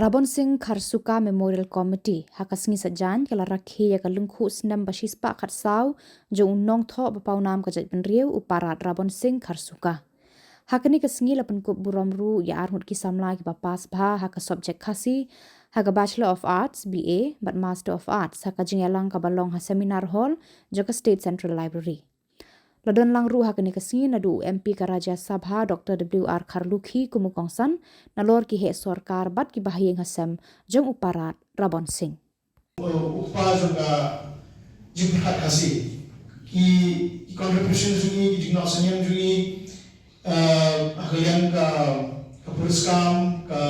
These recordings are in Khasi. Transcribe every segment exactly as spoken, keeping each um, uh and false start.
Rabon Singh Kharsuka Memorial Committee ha ka sngi Saitjaiñ ka la rakhe ïa ka lyngkhuh snem ba shispah khatsaw jong u nongthoh ba pawnam ka jaitbynriew u Parat Rabon Singh Kharsuka. Ha kane ka sngi la pynkup burom ruh ïa arngut ki samla kiba pass bha ha ka subject Khasi ha ka Bachelor of Arts, B A, bad Master of Arts ha ka jingïalang kaba long ha Seminar Hall jong ka State Central Library. La don lang ruh ha kane ka sngi naduh u M P ka Rajya Sabha Doctor W R Kharlukhi kum u kongsan, nalor ki heh sorkar bad ki bahaïing hasem jong u Parat Rabon Singh. U kpa jong ka jingpyrkhat Khasi, ki, ki contribution jong ngi, ki jingnoh synñiang jong ngi, eh, ha ka liang ka, ka puriskam, ka,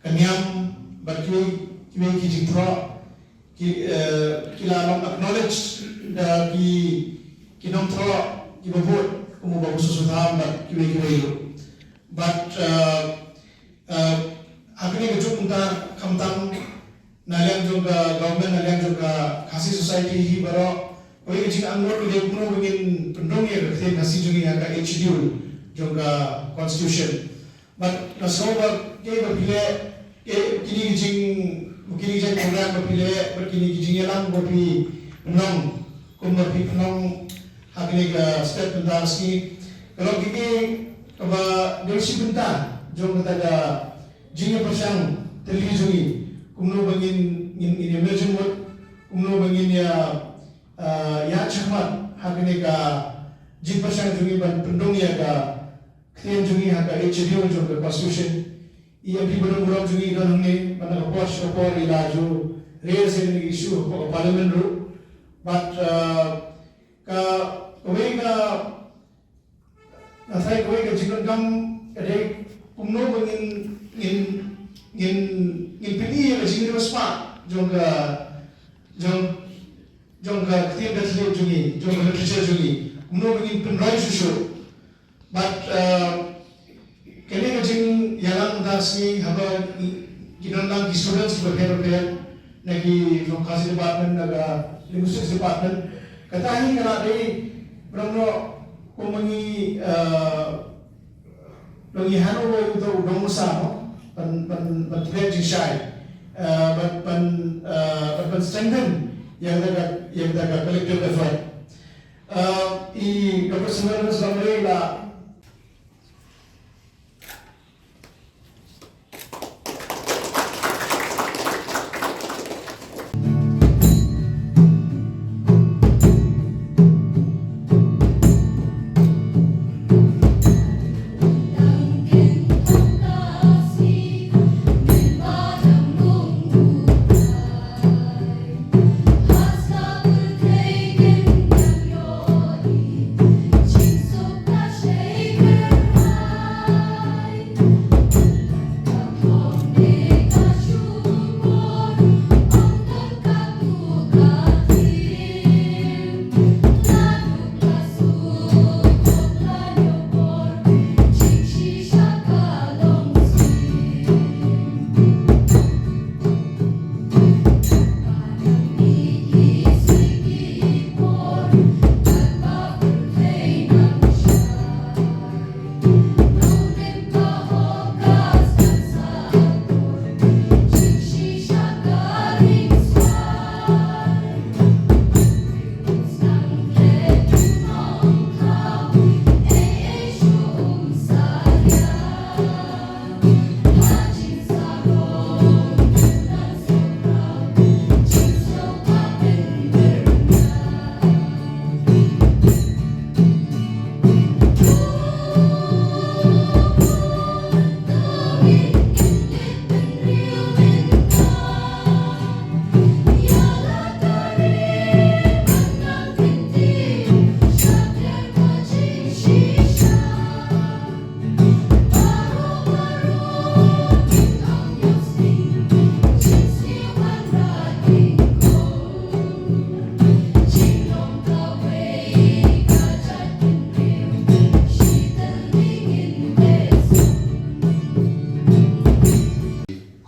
ka niam, bad kiwei, kiwei ki jingthoh, ki, eh, ki la long acknowledge da ki, ki nongthoh kiba bud, kum u Bah Busoh Sutham bad kiwei kiwei ruh. Bad, eh, eh, ha kane ka juk mynta khamtam na liang jong ka government, na liang jong ka Khasi society hi baroh, kawei ka jingangnud ka dei kumno ba ngin pynrung ïa ka ktien Khasi jong ngi ha ka Eighth Schedule jong ka constitution. Bad nga sngew ba kaei ba phi leh, kaei kine ki jing, kine ki jait program ba phi leh, bad kine ki jingïalang ba phi pynlong, kumba phi pynlong ha kine ki step mynta ka sngi, ka long kine kaba dei shi bynta jong kata ka jingïapyrshang tylli jong ngi, kumno ba ngin, ngin, ngin ïa merjing mut, kumno ba ngin ïa, ah, ïa shakhmat ha kane ka jingpyrshang jong ngi ban pynrung ïa ka ktien jong ngi ha ka Eighth Schedule jong ka constitution. I M P ba don burom jong ngi i don hangne, bad na ka por sha ka por i la ju raise ïa kine ki issue hapoh ka parliament ruh. Bad, ah, ka, kawei ka, nga tharai kawei ka jingdonkam ka dei kumno ba ngin, ngin, ngin, ngin pyni ïa ka jingriewspah jong ka, jong, jong ka ktien ka thylliej jong ngi, jong ka literature jong ngi. Kumno ba ngin pynroi shuh shuh. Bad, uh, kane ka jingïalang mynta ka sngi haba ki don lang ki students kiba pher bapher na ki, from Khasi department, na ka linguistics department. Kata hi ka la dei ban long kumba ngi, uh, long ngi hand over ïa uto u dong u sa, no? Ban, ban, ban thylliej jingshai. Uh, ban, ban, uh, ban, ban strengthen ïa kata ka, ïa kata ka collective effort. Uh, i Doctor Sylvanus Lamre la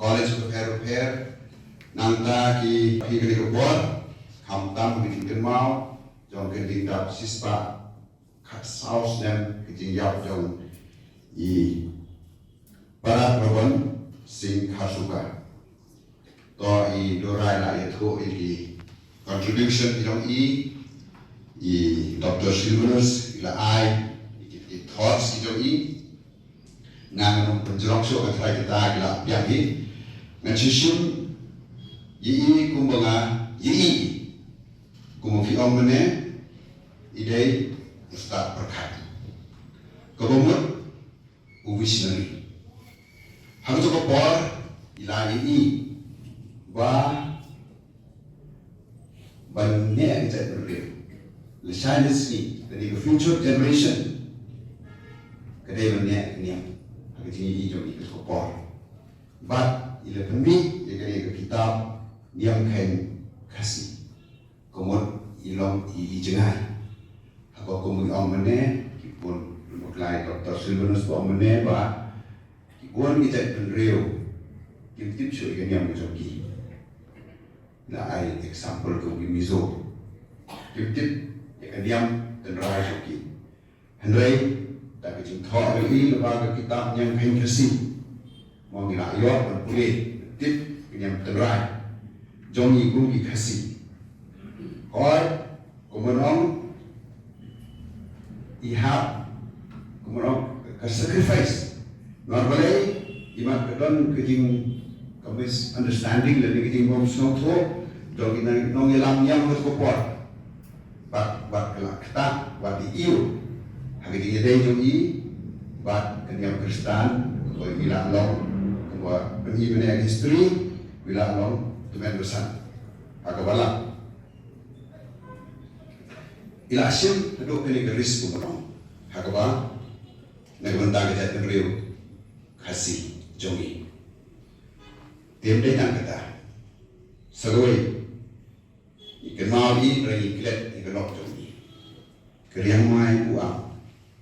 College bapher bapher, nangta ki, ki kane ka por, khamtam ki jingkynmaw jong ka jingdap shispah khatsaw snem ka jingïap jong i Parat Rabon, Singh Kharsuka. To i Dorai la ïathuh ïa ki contribution ki jong i, i Doctor Silvanus i la ai ïa ki, ki thoughts ki jong i. Nga ngam pynjrong shuh, nga tharai kita ki la biang hi. Ngan shu shim ïa i kumba nga ïa i. Kumba phi ong mynne, i dei u stad pyrkhat. Kaba mut u visionary. Ha kato ka por i la ïa i ba ban neh ka jaitbynriew. Lashai lashisngi, kane ka future generation ka dei ban neh ka niam. Ha ka jingïa i jong i kato ka por. Bad i la pynmih ïa kane ka kitab Niam Kheiñ Khasi. Ka mut i long i, i jngai. Haba kum i ong mynne, ki bun, bakla i Doctor Silvanus ba ong mynne ba ki bun ki jaitbynriew kim tip shuh ïa ka niam ka jong ki. La ai example kum ki Mizo. Kim tip ïa ka niam tynrai jong ki. Hynrei da ka jingthoh ïa i lyngba ka kitab Niam Kheiñ Khasi, mo ngi la ïoh ban pule, tip ka niam tynrai jong ngi kum ki Khasi. Hooid, kumba ong, i hap, kumba ong, ka sacrifice. Nor balei, i mat ka don ka jing, ka misunderstanding lane ka jingbym sngewthuh jong ki nongïalam niam ha ka por. Bad, bad ka la ktah, bad i ïoh ha ka jingïadei jong i bad ka niam Khristan, kaba i la long, kaba pyni mynne ha history, i la long tymmen basan. Ha kaba la i la shim haduh kane ka risk kumba ong. Ha kaba na ka bynta ka jaitbynriew Khasi jong i. Te ym dei tang kata. Sa kawei, i kynmaw i, hynrei i klet ïa ka lok jong i. Ka riang mai u am.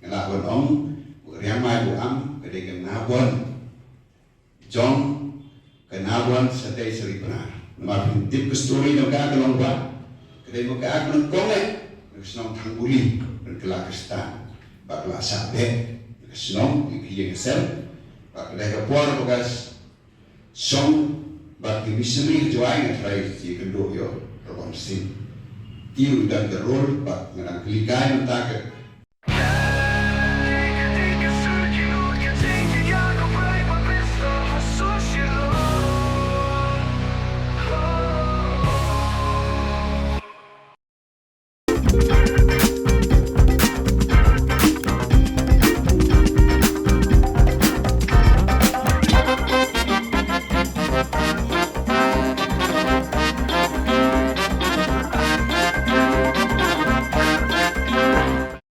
Nga lah ban ong, ka riang mai u am ka dei ka nabon jong ka nabon Satei Saripnar. Namar phin tip ka story jong ka, ka long ba ka dei ba ka, ka nyngkong eh na ka shnong Thangbuli ban kylla Khristan. Ba ka la shah beh na ka shnong, na ka ïing ka sem. Ba ka dei ka por ba ka shong bad ki missionary ha Jowai, nga tharai ki kynduh ïa u Rabon Singh. Te u dang ka role, bad nga dang kylli kai mynta ka